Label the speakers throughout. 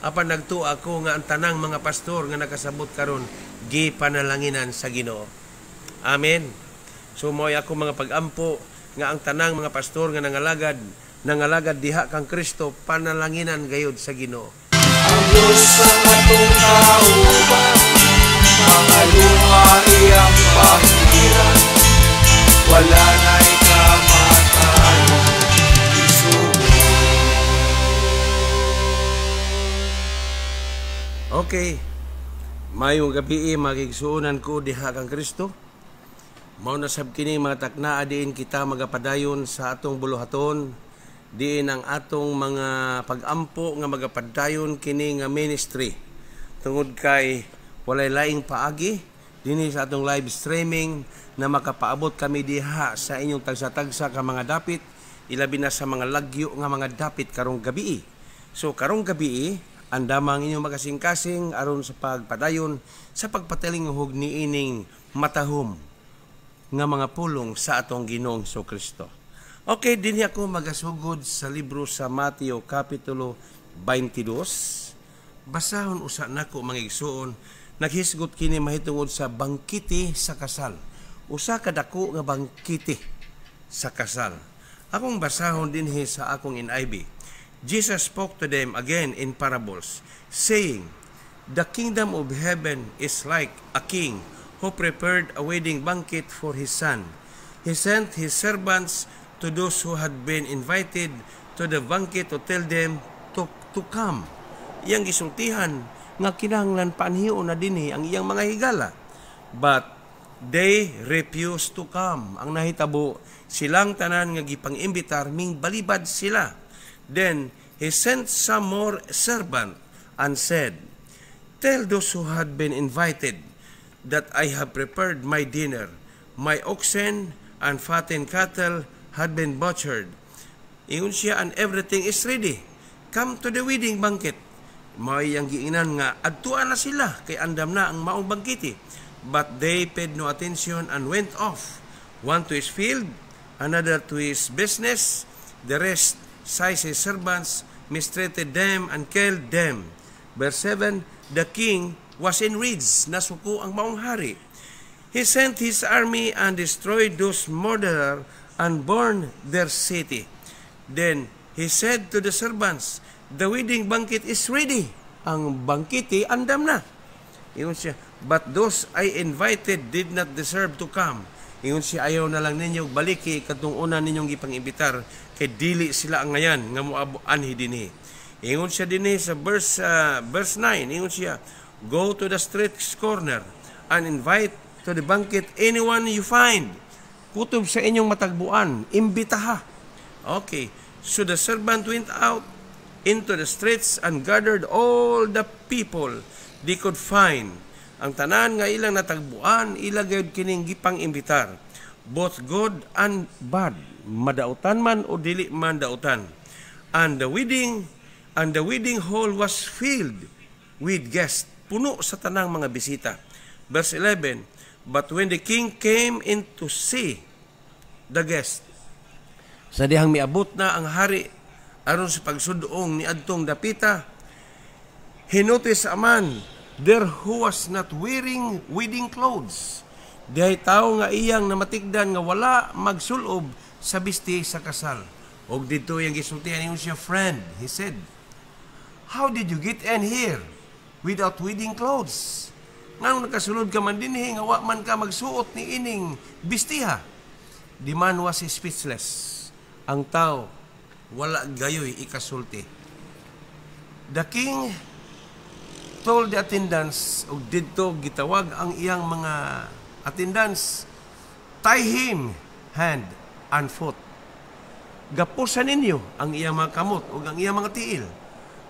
Speaker 1: Apan nagtuo ako nga ang tanang mga pastor nga nakasabot karon gipanalanginan sa Ginoo. Amen. So mo'y ako mga pagampo nga ang tanang mga pastor nga nangalagad nangalagad diha kang Kristo, panalanginan gayud sa Ginoo.
Speaker 2: Ang Diyos ang atong kauban, mga luha iyang pahiran, wala na'y kamatayon isugo.
Speaker 1: Okay. Mayong gabi, magigsuonan ko diha kang Kristo. Mao na sab kini mga taknaa diin kita magapadayon sa atong buluhaton, diin ang atong mga pagampo nga magapadayon kini nga ministry. Tungod kay walay laing paagi dinhi sa atong live streaming na makapaabot kami diha sa inyong tagsa-tagsa ka mga dapit, ilabi na sa mga lagyo nga mga dapit karong gabi. So karong gabi, andamang inyong makasing-kasing aron sa pagpadayon sa pagpatilinghog niining matahom nga mga pulong sa atong Ginoong Kristo. Okay, dinhi ako magasugod sa libro sa Mateo Kapitulo 22. Basahon usa nako, mga igsuon, naghisgot kini mahitungod sa bangkite sa kasal. Usa ka dako nga bangkite sa kasal. Akong basahon dinhi sa akong NIV. Jesus spoke to them again in parables, saying, "The kingdom of heaven is like a king who prepared a wedding banquet for his son. He sent his servants to those who had been invited to the banquet to tell them to come." Iyang gisultihan nga kinahanglan paanhion na dinhi ang iyang mga higala. But they refused to come. Ang nahitabo, silang tanan nga gipang-imbitar, ming balibad sila. Then he sent some more servant and said, "Tell those who had been invited that I have prepared my dinner. My oxen and fattened cattle had been butchered." Ingon siya, "And everything is ready. Come to the wedding banquet." May ang giingnan nga adtuan na sila kay andam na ang maong bangkete. But they paid no attention and went off, one to his field, another to his business. The rest seized his servants, mistreated them, and killed them. Verse 7, the king was enraged. Nasuko ang maong hari. He sent his army and destroyed those murderers and burned their city. Then he said to the servants, "The wedding banquet is ready." Ang bangkete andam na. Ingon siya, "But those I invited did not deserve to come." Ingon siya, "Ayaw na lang ninyo baliki katong una ninyong gipang-imbitar kay dili sila ang ngayan nga moabo anhi dinhi." Ingon siya dinhi sa verse 9, ingon siya, "Go to the street corner and invite to the banquet anyone you find." Kutob sa inyong matagbuan, imbitaha. Okay. So the servant went out into the streets and gathered all the people they could find. Ang tanan nga ilang natagbuan, ila gayud kining gipang imbitar. Both good and bad, madautan man o dili man dautan. And the wedding hall was filled with guests. Puno sa tanang mga bisita. Verse 11, but when the king came in to see the guest, sa dihang miabot na ang hari aron sa pagsudong ni adtong dapita, he noticed a man there who was not wearing wedding clothes. Dihay tao nga iyang namatikdan nga wala magsulob sa bisti sa kasal. Og dito iyang gisultihan, ingon siya, "Friend," he said, "how did you get in here without wedding clothes?" Nganong nakasulod ka man dinhi nga wa man ka magsuot ni ining bistiha? The man was speechless. Ang tao wala gayoy ikasulti. The king told the attendants, ug didto gitawag ang iyang mga attendants, "Tie him hand and foot." Gapusan ninyo ang iyang mga kamot ug ang iyang mga tiil.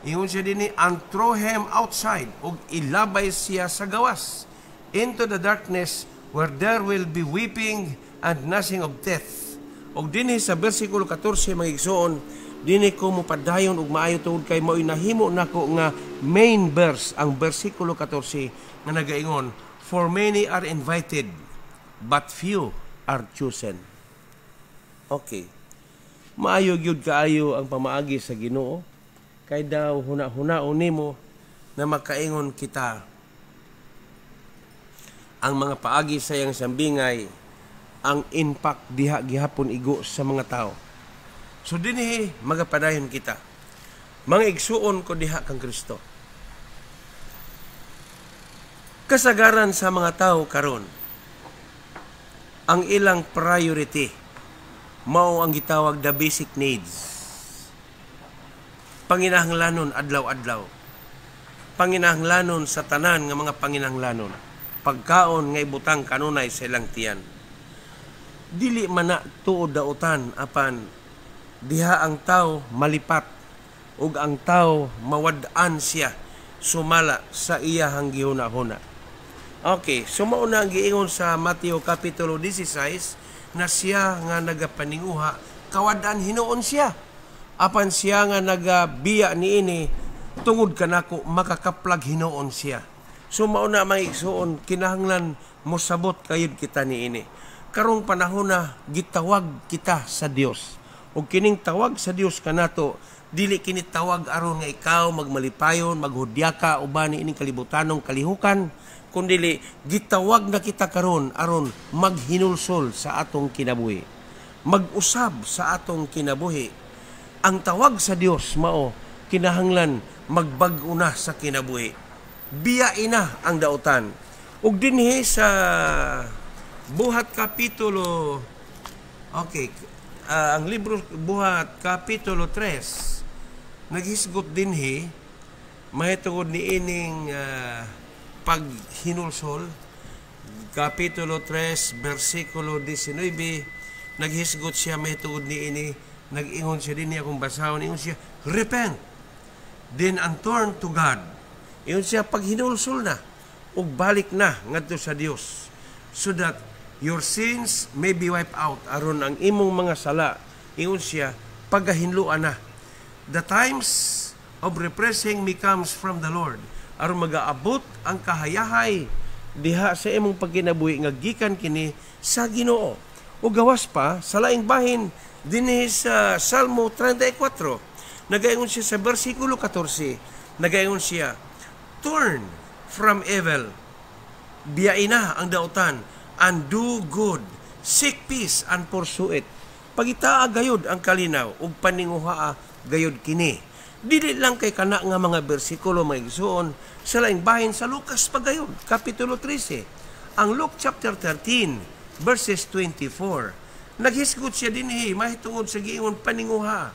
Speaker 1: Ingon siya dinhi, "And throw him outside," ug ilabay siya sa gawas, "into the darkness where there will be weeping and gnashing of teeth." Og dinhi sa versikulo 14, mga igsoon, dinhi ko mopadayon og maayo tungod kay mao'y nahimo nako nga main verse ang versikulo 14 nga nagaingon, "For many are invited, but few are chosen." Okay. Maayo gyud kaayo ang pamaagi sa Ginoo kay daw huna-hunaon nimo na makaingon kita ang mga paagi sa iyang sambingay, ang impact diha gihapon igo sa mga tao. So dinhi magapadayon kita. Mga igsuon ko diha kang Kristo. Kasagaran sa mga tao karon, ang ilang priority mao ang gitawag the basic needs. Panginahanglanon adlaw-adlaw. Panginahanglanon sa tanan nga mga panginahanglanon. Pagkaon nga ibutang kanunay sa ilang tiyan. Dili man na tuod dautan, apan diha ang tao malipat ug ang tao mawad-an siya sumala sa iyahang gihuna-huna. Okay, so mao na ang giingon sa Mateo Kapitulo 16 na siya nga nagapaninguha, kawad-an hinuon siya. Apan siya nga nagabiya niini tungod kanako, makakaplag hinuon siya. So mao na, mga igsuon, kinahanglan mosabot kayod kita niini. Karong panahon na gitawag kita sa Dios. Ug kining tawag sa Dios kanato, dili kini tawag aron nga ikaw magmalipayon, maghudyaka uban ni ining kalibutanong kalihukan, kundili gitawag na kita karon aron maghinulsol sa atong kinabuhi, mag-usab sa atong kinabuhi. Ang tawag sa Dios mao kinahanglan magbag-o na sa kinabuhi. Biyain na ang dautan. Ug dinhi sa Buhat kapitulo, okay, ang libro Buhat kapitulo 3, naghisgot dinhi mahitungod ni ining paghinulsol. Kapitulo 3 bersikulo 19, naghisgot siya mahitungod ni ini. Nag-ingon siya dinhi, akong basahon, ingon siya, "Repent then and turn to God." Ingon siya, paghinulsol na ug balik na ngadto sa Dios, "so that your sins may be wiped out," aron ang imong mga sala, ingon siya, pagahinloan na. "The times of refreshing may comes from the Lord," aron magaabot ang kahayahay diha sa imong pagkinabuhi nga gikan kini sa Ginoo. Ug gawas pa sa laing bahin, dinhi sa Salmo 34, nagaingon siya sa bersikulo 14, nagaingon siya, "Turn from evil," biyain na ang dautan, "and do good, seek peace and pursue it." Pangitaa gayod ang kalinaw ug paninguhaa gayod kini. Dili lang kay kana nga mga bersikulo, mga igsuon, sa laing bahin sa Lucas pa gayod, kapitulo 13. Ang Luke chapter 13 verses 24. Naghisgot siya dinhi mahitungod sa giingon paninguha.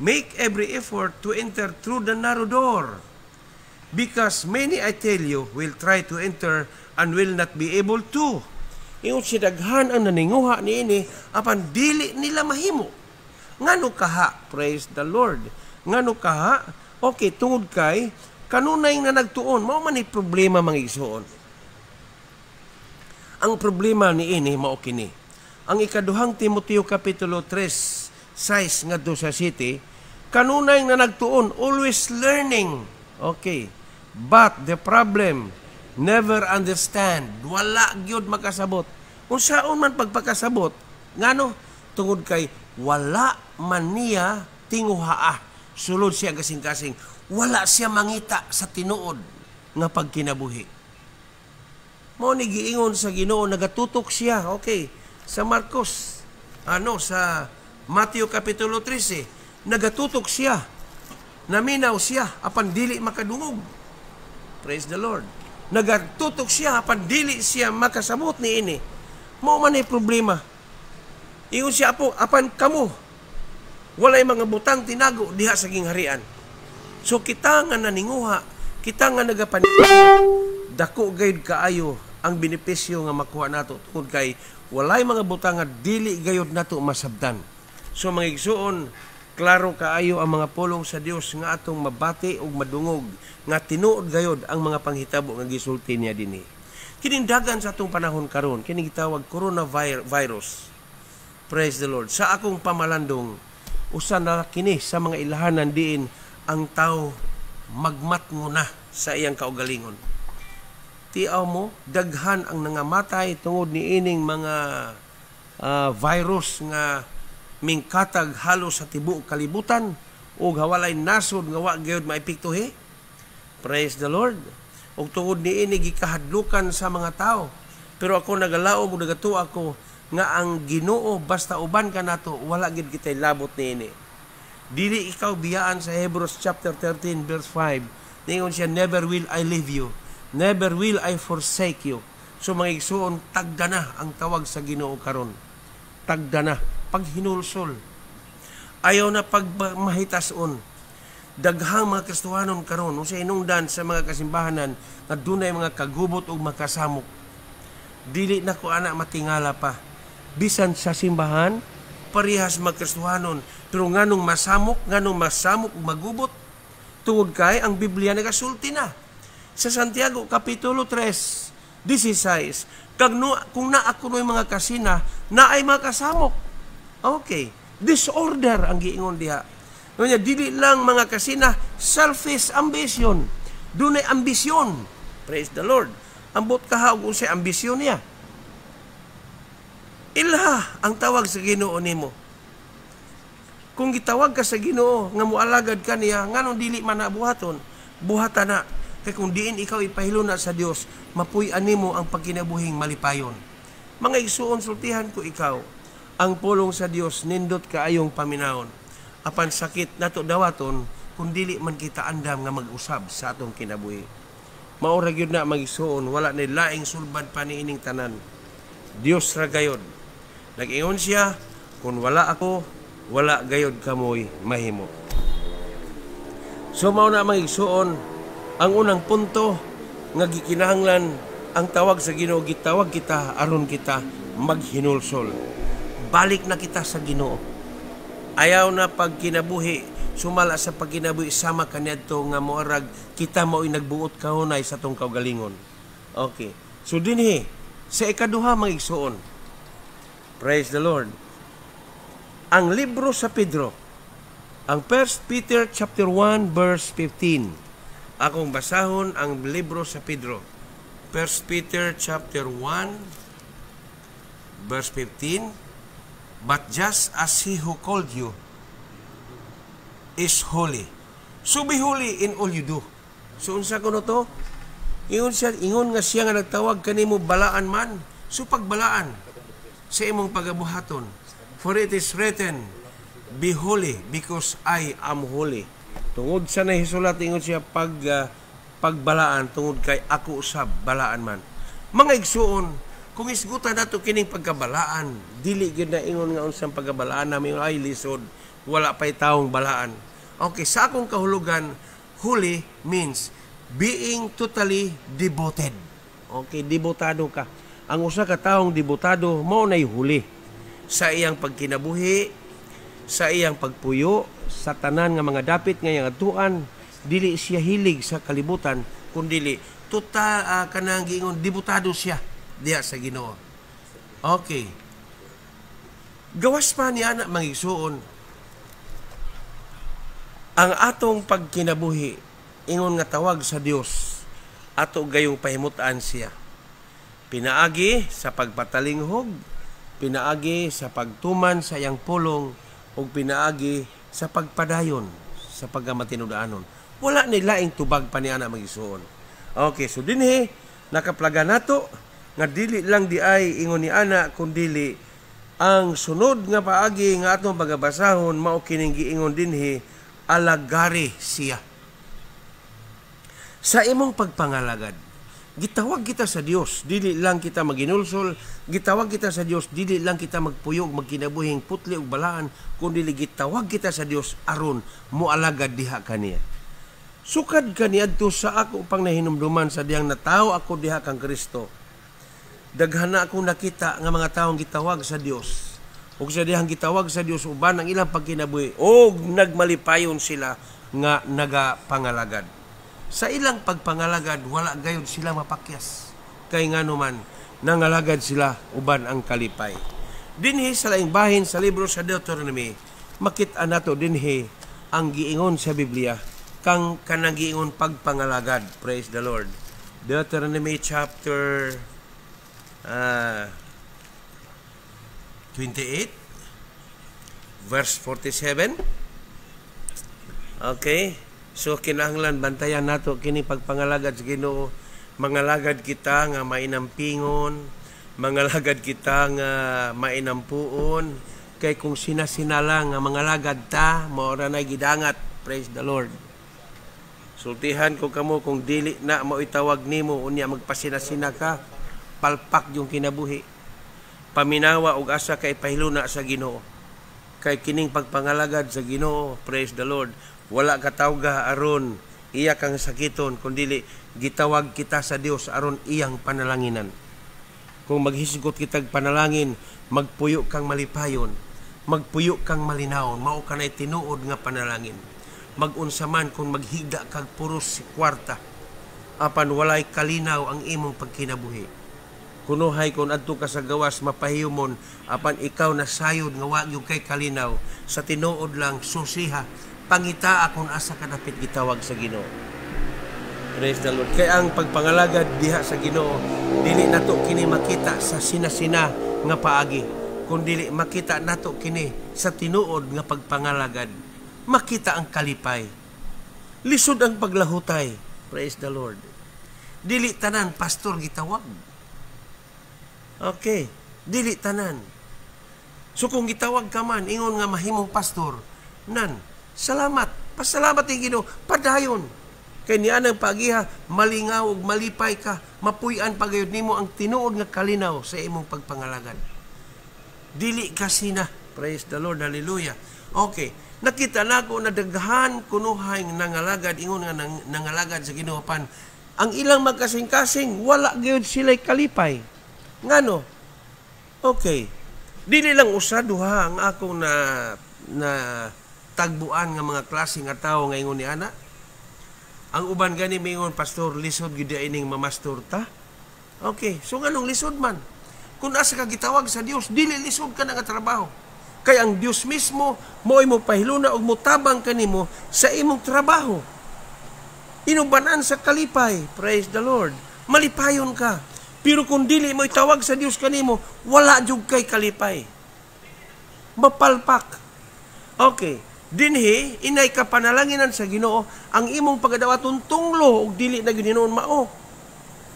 Speaker 1: "Make every effort to enter through the narrow door. Because many, I tell you, will try to enter and will not be able to." Ingon siya, daghan ang naninguha niini apan dili nila mahimo. Ngano kaha? Praise the Lord. Ngano kaha? Okay, tungod kay kanunay nga nagtuon, mao man ni problema, mga igsuon. Ang problema ni ini mao kini. Ang ikaduhang Timoteo kapitulo 3, 6 ngadto sa 7, kanunay nga nagtuon, always learning. Okay. But the problem, never understand. Wala gyud makasabot. Unsaon man pagpakasabot, ngano? Tungod kay wala man niya tinguhaa. Sulod siya kasing-kasing. Wala siya mangita sa tinuod nga pagkinabuhi. Mao ni giingon sa Ginoo, nagatutok siya. Okay, sa Marcos, ano, sa Mateo kapitulo 13, nagatutok siya. Naminaw siya apan dili makadungog. Praise the Lord. Nagatutok siya apan dili siya makasabot ni ini. Mao man ay problema. Ingon siya po, apan kamo, walay mga butang tinago diha sa gingharian. So kita nga naninguha, kita nga nagapan, dako gayud kaayo ang benepisyo nga makuha nato tungod kay walay mga butang nga dili gayud nato masabtan. So mga igsuon, klaro kaayo ang mga pulong sa Dios nga atong mabati ug madungog nga tinuod gayud ang mga panghitabo nga gisulti niya dinhi. Kining dagan sa atong panahon karon, kining gitawag coronavirus. Praise the Lord. Sa akong pamalandong, usa na kini sa mga ilahanan diin ang tao magmatngo na sa iyang kaugalingon. Tiaw mo, daghan ang nangamatay tungod ni ining mga virus nga mingkatag halos sa tibuok kalibutan ug hawalay nasod nga wa gyud maepektuhi. Praise the Lord. Ug tungod niini gikahadlukan sa mga tao. Pero ako nagalaom ug nagatuo ako nga ang Ginoo, basta uban ka nato, wala gid kitay labot niini. Dili ikaw biyaan. Sa Hebrews chapter 13 verse 5, ningon siya, "Never will I leave you, never will I forsake you." So mga igsuon, tagda na ang tawag sa Ginoo karon. Tagda na paghinulsol. Ayaw na pagmahitason. Daghang mga Kristohanon karon unsa hinungdan sa mga kasimbahanan nga dunay mga kagubot ug makasamok. Dili na ko ana matingala pa. Bisan sa simbahan, parehas mga Kristohanon, pero nganong masamok ug magubot? Tungod kay ang Biblia nagasulti na. Sa Santiago kapitulo 3, 16, kag no, kung naa kuno'y mga kasina, naay mga kasamok. Okay. Disorder ang giingon diha. Unya, dili lang mga kasina, selfish ambition. Dunay ambisyon. Praise the Lord. Ambot kaha og unsay ambisyon niya. Ilha ang tawag sa Ginoo nimo. Kung gitawag ka sa Ginoo nga moalagad ka niya, nganong dili man na buhaton? Buhata na. Kay kung diin ikaw ipahiluna sa Dios, mapuy-an nimo ang pagkinabuhing malipayon. Mga igsuon, sultihan ko ikaw, ang pulong sa Dios nindot kaayong paminawon. Apan sakit nato dawaton kung dili man kita andam nga mag-usab sa atong kinabuhi. Mao ra gyud na, mga igsuon, wala ni laing sulbad pa niining tanan. Dios ra gayod. Nag-ingon siya, "Kung wala ako, wala gayod kamoy mahimo." So mao na, mga igsuon, ang unang punto nga gikinahanglan ang tawag sa Ginoo, gitawag kita aron kita maghinulsol. Balik na kita sa Ginoo. Ayaw na pagkinabuhi sumala sa pagkinabuhi sama kaniadto nga moarag kita mao'y nagbuot kahunay sa atong kaugalingon. Okay. So dinhi sa ikaduha, mga igsuon. Praise the Lord. Ang libro sa Pedro, ang 1 Peter chapter 1 verse 15. Akong basahon ang libro sa Pedro. 1 Peter chapter 1 verse 15. "But just as he who called you is holy, so be holy in all you do." So unsa kuno to? Ingon siya, ingon nga siya nga nagtawag kanimo balaan man, so pagbalaan sa imong pagabuhaton. "For it is written, 'Be holy because I am holy.'" Tungod sa nahisulat, ingon siya, pagbalaan tungod kay ako usab balaan man. Mga igsuon, kung isgutan nato kining pagkabalaan, dili gyud na ingon nga unsang pagkabalaan namin ay lisod, wala pay taong balaan. Okay, sa akong kahulugan, holy means being totally devoted. Okay, debotado ka. Ang usa ka taong debotado mao nay holy sa iyang pagkinabuhi, sa iyang pagpuyo, sa tanan nga mga dapit nga iyang atuan, dili siya hilig sa kalibutan, kundili total kanang giingon debotado siya diha sa Ginoo. Okay. Gawas pa niya na, mga igsuon, ang atong pagkinabuhi ingon nga tawag sa Dios, ato gayong pahimutan siya. Pinaagi sa pagpatalinghog, pinaagi sa pagtuman sa iyang pulong, ug pinaagi sa pagpadayon sa pagkamatinud-anon. Wala ni laing tubag pa niya na, mga igsuon. Okay, so dinhi nakaplaga nato nga dili lang di ay ingon ni ana, kundili ang sunod nga paagi nga atong pagabasahon mao kining giingon dinhi, alagari siya. Sa imong pagpangalagad, gitawag kita sa Dios, dili lang kita maginulsol, gitawag kita sa Dios, dili lang kita magpuyog, magkinabuhing putli ug balaan, kundi gitawag kita sa Dios aron moalagad diha kaniya. Sukad kaniadto sa ako pang nahinumduman sa diyang natawo ako diha kang Kristo, daghan na akong nakita nga mga taong gitawag sa Dios. Ug sa dihang gitawag sa Dios uban ang ilang pagkinabuhi og nagmalipayon sila nga nagapangalagad. Sa ilang pagpangalagad, wala gayud sila mapakyas. Kay ngano man, nangalagad sila uban ang kalipay. Dinhi sa laing bahin sa libro sa Deuteronomy, makita nato dinhi ang giingon sa Biblia kang kanang giingon pagpangalagad. Praise the Lord. Deuteronomy chapter 28 verse 47. Okay. So kinahanglan bantayan nato kini pagpangalagad sa Ginoo. Mangalagad kita nga mainampingon, mangalagad kita nga mainampuon, kay kung sina-sina lang nga mangalagad ta, mao ra nay gidangat. Praise the Lord. Sultihan ko kamo, kung dili na mo itawag nimo unya magpasina-sina ka, palpak yung kinabuhi. Paminawa og asa kay pahiluna sa Ginoo. Kay kining pagpangalagad sa Ginoo, praise the Lord, wala ka tawga aron iya kang sakiton, kundili gitawag kita sa Dios aron iyang panalanginan. Kung maghisgot kitag panalangin, magpuyo kang malipayon, magpuyo kang malinawon, mao kanay tinuod nga panalangin. Magunsa man kung maghigda kag puros si kwarta, apan walay kalinaw ang imong pagkinabuhi. Kunuhay kung adto ka sa gawas mapahiyumon, apan ikaw nasayod nga wa gyud kay kalinaw, sa tinuod lang susiha, pangita kung asa ka dapit gitawag sa Ginoo. Praise the Lord. Kay ang pagpangalagad diha sa Ginoo, dili nato kini makita sa sinasina nga paagi, kun dili makita nato kini sa tinuod nga pagpangalagad. Makita ang kalipay. Lisod ang paglahutay. Praise the Lord. Dili tanan pastor gitawag. Okay, dili tanan. So kung gitawag ka man, ingon nga mahimong pastor, nan, salamat. Pasalamat yung Ginoo, padayon. Kay niya ang pagiha, malingaw ug malipay ka, mapuy-an pagayod nimo ang tinuod nga kalinaw sa imong pagpangalagad. Dili kasi na. Praise the Lord, hallelujah. Okay, nakita nako na daghan kunuhay nangalagad, ingon nga nangalagad sa Ginoo pan ang ilang magkasing-kasing wala gyud sila kalipay. Ngano? Okay. Dili lang usa duha ang akong na na tagbuan nga mga klase nga tawo nga ingon ni ana. Ang uban gani mingon, "Pastor, lisod gyud ining mamastor ta." Okay, so nganong lisod man? Kung asa ka gitawag sa Dios, dili lisod ka na nga trabaho. Kay ang Dios mismo mo'y mo pahiluna ug motabang kanimo sa imong trabaho. Inubanan sa kalipay. Praise the Lord. Malipayon ka. Pero kung dili mo itawag sa Dios kanimo, wala jud kay kalipay. Mapalpak. Okay. Dinhi inay ka panalanginan sa Ginoo, ang imong pagadawaton tunglo ug dili na gyud hinuon mao.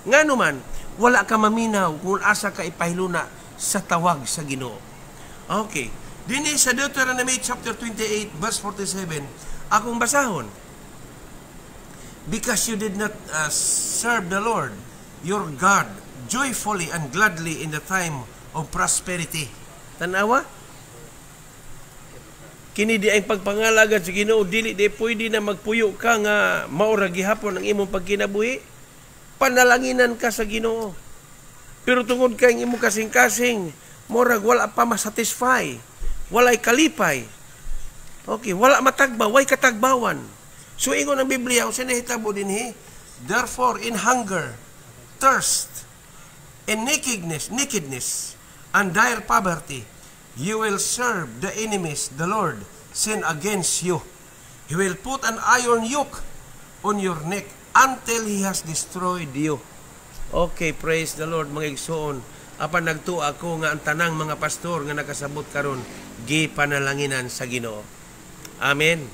Speaker 1: Ngano man, wala ka maminaw kung asa ka ipahiluna sa tawag sa Ginoo. Okay. Dinhi sa Deuteronomy chapter 28 verse 47, akong basahon. "Because you did not serve the Lord your God joyfully and gladly in the time of prosperity." Tanawa? Kini di ang pagpangalagad sa Ginoo, dili di pwede na magpuyo ka nga maura gihapon ang imong pagkinabuhi. Panalanginan ka sa Ginoo. Pero tungod kay ang imong kasing-kasing, murag wala pa masatisfy, walay kalipay. Okay, wala matagba, way katagbawan. So ingon ang Biblia, unsa nahitabo dinhi? "Therefore in hunger, thirst, in nakedness, and dire poverty, you will serve the enemies the Lord send against you. He will put an iron yoke on your neck until He has destroyed you." Okay, praise the Lord, mga igsoon. Apan nagtuo ako nga ang tanang mga pastor nga nakasabot karon gipanalanginan sa Ginoo. Amen.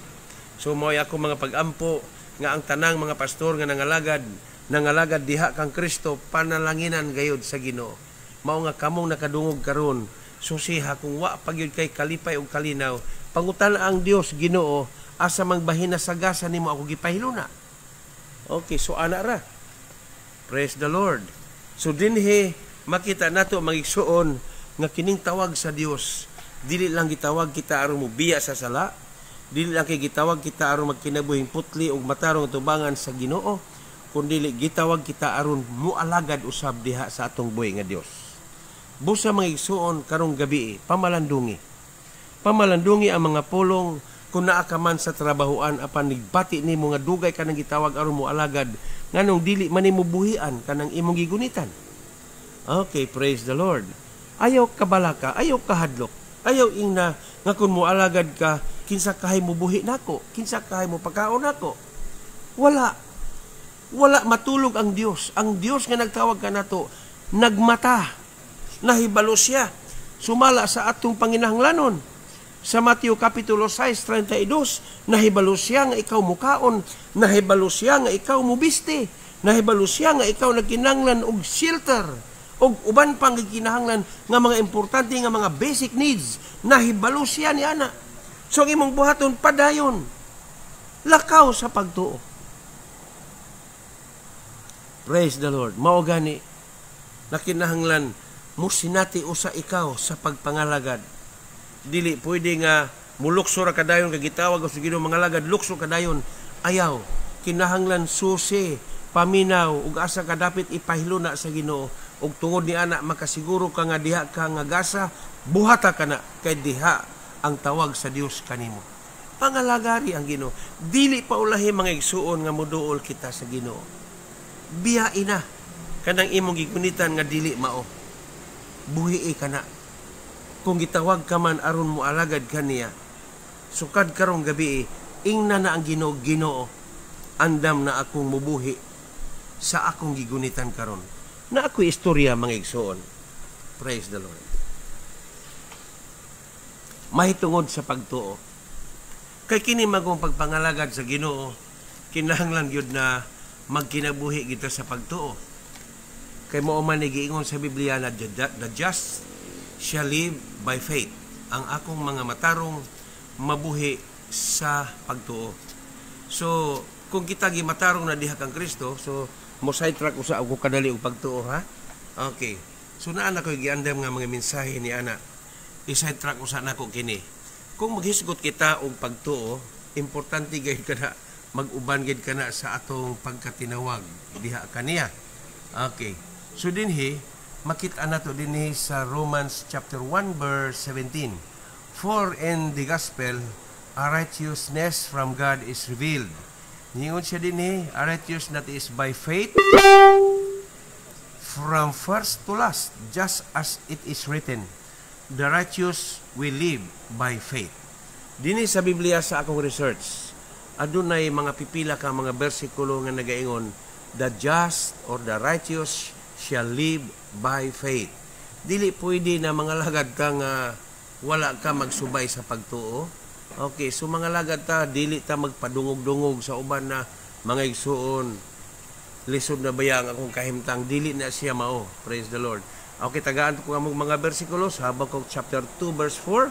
Speaker 1: So mo'y ako mga pagampo nga ang tanang mga pastor nga nangalagad diha kang Kristo, panalanginan gayod sa Ginoo. Mao nga kamong nakadungog karon, susiha kung wa pa gyud kay kalipay ug kalinaw, pangutana ang Dios, "Ginoo, asa mang bahin sagasa nimo ako gipahiluna?" Okay, so ana ra. Praise the Lord. So dinhi makita nato, mga igsuon, nga kining tawag sa Dios, dili lang gitawag kita aron mobiya sa sala, dili lang kay gitawag kita aron magkinabuhing putli ug matarong tubangan sa Ginoo, kundi gitawag kita aron mualagad usab diha sa atong buhi nga Dios. Busa, mga igsuon, karong gabi, pamalandungi. Pamalandungi ang mga pulong. Kung naa ka man sa trabahoan apan nagbati nimo nga dugay ka nang gitawag aron mo alagad, nganong dili man nimo buhian kanang imong gigunitan? Okay, praise the Lord. Ayaw kabalaka, ayaw kahadlok. Ayaw ingna nga kung mo alagad ka, kinsa kahay mo buhi nako, kinsa kahay mo pagkaon nako. Wala. Wala matulog ang Dios. Ang Dios nga nagtawag ka nato, nagmata. Nahibalo siya. Sumala sa atong panginahanglanon. Sa Mateo Kapitulo 6:32, nahibalo siya nga ikaw mukaon, nahibalo siya nga ikaw mubisti, nahibalo siya nga ikaw nagkinahanglan og shelter, og uban pang gikinahanglan nga mga importante nga mga basic needs, nahibalo siya ni ana. So ang imong buhaton, padayon. Lakaw sa pagtuo. Praise the Lord. Mao gani nakinahanglan musinati usa ikaw sa pagpangalagad. Dili pwede nga mulukso ra kadayon kay gitawag sa Ginoo mangalagad, lukso kadayon. Ayaw, kinahanglan susi, paminaw ug asa ka dapit ipahiluna sa Ginoo, ug tungod ni ana makasiguro ka nga diha ka nga gasa, buhata ka na kay diha ang tawag sa Dios kanimo. Pangalagari ang Ginoo. Dili pa ulahi, mga igsuon, nga moduol kita sa Ginoo. Biyain na kanang imong gigunitan nga dili mao. Buhii ka na. Kung gitawag ka man aron mo alagad kaniya, sukad karong gabi, ingna na ang Ginoo, "Ginoo, andam na akong mubuhi sa akong gigunitan karon." Na ako'y istorya, mga igsuon. Praise the Lord. Mahitungod sa pagtuo. Kay kini magong pagpangalagad sa Ginoo, kinahanglan gyud na magkinabuhi kita sa pagtuo. Kay mao man ni giingon sa Biblia na the just shall live by faith. Ang akong mga matarong mabuhi sa pagtuo. So, kung kita gimatarong na diha kang Kristo, so mo sidetrack usa ako kadali og pagtuo, ha. Okay. So naa na ko'y giandam nga mga mensahe ni ana. I-sidetrack usa nako kini. Kung maghisgot kita og pagtuo, importante gayud kana mag-uban gid kana sa atong pagkatinawag diha kaniya. Okay. So dinhi makita nato dinhi sa Romans chapter 1 verse 17. "For in the gospel a righteousness from God is revealed." Ningon siya dinhi, a righteousness that is by faith from first to last, just as it is written, "The righteous will live by faith." Dinhi sa Biblia, sa akong research, adunay mga pipila ka mga bersikulo nga nagaingon, "The just or the righteous shall live by faith." Dili pwede na mangalagad ka nga wala ka magsubay sa pagtuo. Okay, so mangalagad ta, dili ta magpadungog-dungog sa uban na, "Mga igsuon, lisod na baya ang akong kahimtang?" Dili na siya mao. Praise the Lord. Okay, tagaan ko among mga bersikulo sa Habakkuk chapter 2 verse 4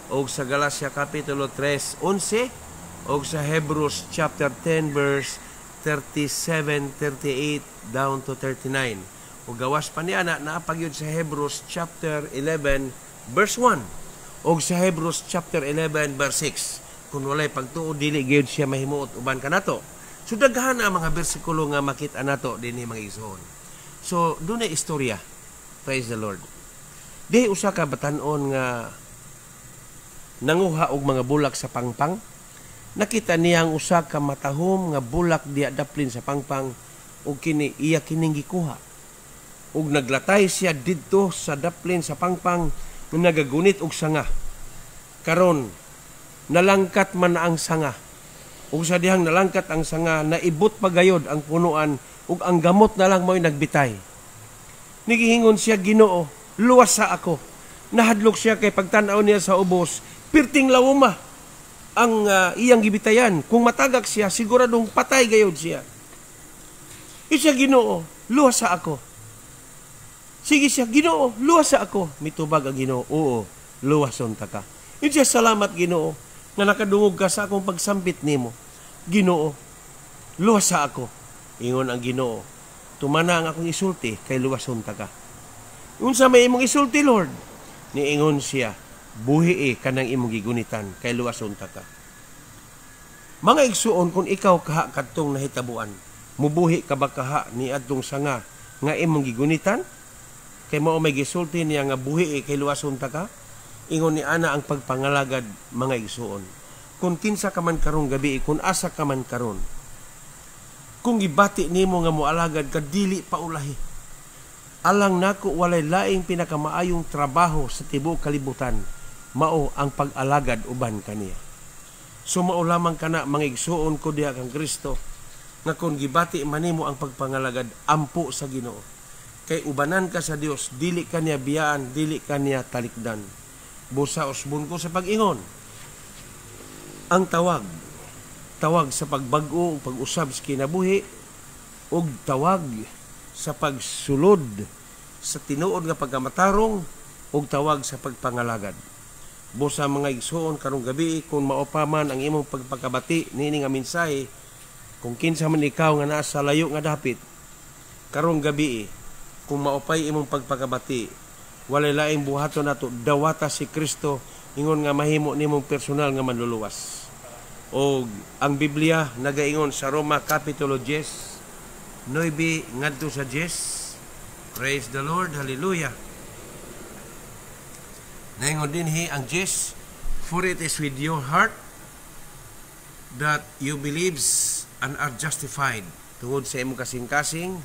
Speaker 1: o sa Galacia kapitulo 3:11 o sa Hebrews chapter 10 verse 37, 38 down to 39. O gawas pa niya na naa pa gyud sa Hebrews chapter 11 verse 1 o sa Hebrews chapter 11 verse 6. Kung walay pagtuo, dili gyud siya mahimuot uban kanato. So daghan ang mga bersikulo nga makita nato dinhi, mga igsoon. So dunay istorya. Praise the Lord. Di usa ka batan-on nga nanguha og mga bulak sa pangpang. Nakita niya ang usa ka matahom nga bulak diya daplin sa pangpang ug kini iya kining gikuha. Ug naglatay siya didto sa daplin sa pangpang nga nagagunit og sanga. Karon nalangkat man ang sanga. Ug sa dihang nalangkat ang sanga, naibot pa gayod ang punuan ug ang gamot na lang mo'y nagbitay. Nigihingon siya, "Ginoo, luwas sa ako." Nahadlok siya kay pagtan-aw niya sa ubos, pirting lawoma ang iyang gibitayan. Kung matagak siya, siguradong patay gayod siya. Siya, "Ginoo, luwas sa ako." Sige siya, "Ginoo, luwas sa ako." Mitubag ang Ginoo, "Oo, luwason ta ka." Yun siya, "Salamat, Ginoo, nga nakadungog ka sa akong pagsampit nimo. Ginoo, luwas sa ako." Ingon ang Ginoo, "Tumana ang akong isulti kay luwason ta ka." "Unsa may imong isulti, Lord?" Niingon siya, "Buhi kanang imong gigunitan kay luwason ta ka." Mga igsuon, kung ikaw kaha kadtong nahitabuan, mubuhi ka ba kaha ni adtong sanga nga imong gigunitan? Kay mao may gisulti niya nga buhi kay luwason ta ka? Ingon ni ana ang pagpangalagad, mga igsuon. Kung kinsa ka man karong gabi, kung asa ka man karon, kung gibati nimo nga moalagad ka, dili pa ulahi. Alang nako, walay laing pinakamaayong trabaho sa tibuok kalibutan, mao ang pag-alagad uban kaniya. So mao lamang kana, mga igsuon ko diha kang Kristo, nga kung gibati man nimo ang pagpangalagad, ampo sa Ginoo. Kay ubanan ka sa Dios, dili ka niya biyaan, dili ka niya talikdan. Busa usbon ko sa pag-ingon. Ang tawag, tawag sa pagbag-o ug pag-usab sa kinabuhi ug tawag sa pagsulod sa tinuod nga pagkamatarong ug tawag sa pagpangalagad. Busa, mga igsuon, karong gabi, kung mao pa man ang imong pagpakabati niini nga mensahe, kung kinsa man ikaw nga naa sa layo nga dapit karong gabi, kung mao pay imong pagpakabati, walay laing buhaton nato, dawata si Kristo ingon nga mahimo nimong personal nga manluluwas. Og ang Biblia nagaingon sa Roma kapitulo 10, 9 ngadto sa 10. Praise the Lord, hallelujah. Naingon dinhi ang 10, "For it is with your heart that you believes and are justified." Tungod sa imong kasing-kasing,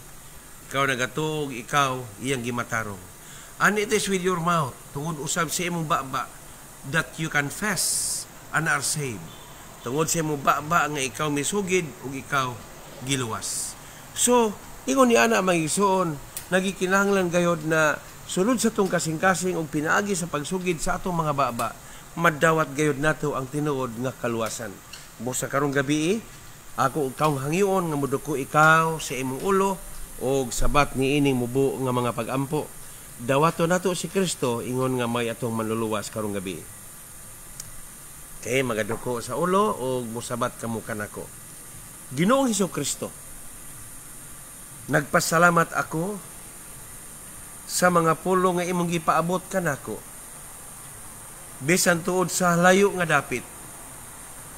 Speaker 1: ikaw nagatuo, ikaw iyang gimatarong. "And it is with your mouth," tungod usab sa imong baba, "that you confess and are saved." Tungod sa imong baba nga ikaw misugid ug ikaw giluwas. So, ingon ni ana, mga igsuon, nagikinahanglan gayod na sulod sa atong kasing-kasing ug pinaagi sa pagsugid sa atong mga baba, madawat gayod nato ang tinuod nga kaluwasan. Busa karong gabi, ako ikaw hangyoon nga muduko ikaw sa imong ulo og sabat ni ining mubo nga mga pagampo. Dawato nato si Kristo ingon nga may atong manluluwas karong gabi. Kay magaduko sa ulo og musabat kamo kanako. Ginoong Hesus Kristo, nagpasalamat ako sa mga pulong nga imong gipaabot kanako. Bisan tuod sa layo nga dapit,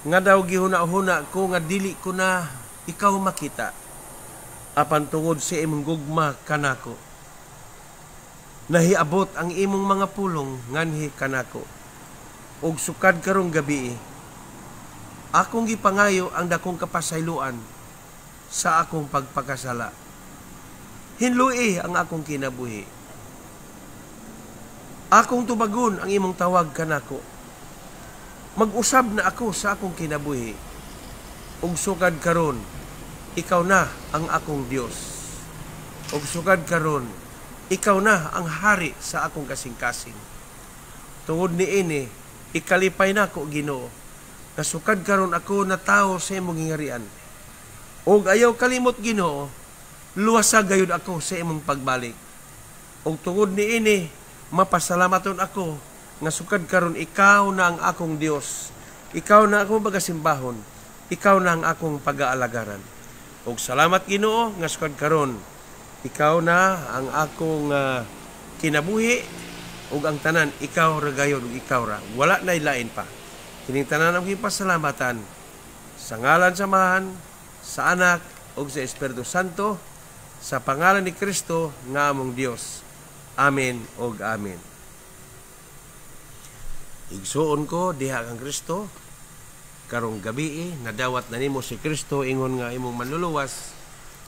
Speaker 1: nga daw gihuna-huna ko nga dili ko na ikaw makita, apan tungod sa imong gugma kanako, nahiabot ang imong mga pulong nganhi kanako. Ug sukad karong gabi, akong gipangayo ang dakong kapasayloan sa akong pagpakasala. Hinlui ang akong kinabuhi. Akong tubagon ang imong tawag kanako. Mag-usab na ako sa akong kinabuhi. Ug sukad karon, ikaw na ang akong Dios. Ug sukad karon, ikaw na ang hari sa akong kasing-kasing. Tungod niini, ikalipay nako, Ginoo. Nasukad karon ako na tao sa imong gingarian. Ug ayaw kalimot, Ginoo, luwasa gayud ako sa imong pagbalik. Ug tungod niini, mapasalamaton ako nga sukad karon ikaw na ang akong Dios. Ikaw na akong pagasimbahon. Ikaw na ang akong pag-aalagaran. Ug salamat, Ginoo, nga sukad karon ikaw na ang akong kinabuhi ug ang tanan ikaw ra gayud ug ikaw ra. Wala na lain pa. Kining tanan ang pasalamatan sa ngalan sa Amahan, sa Anak ug sa Espiritu Santo, sa pangalan ni Kristo nga among Dios. Amen ug amen. Igsuon ko diha kang Kristo, karong gabi nadawat na nimo si Kristo ingon nga imong manluluwas,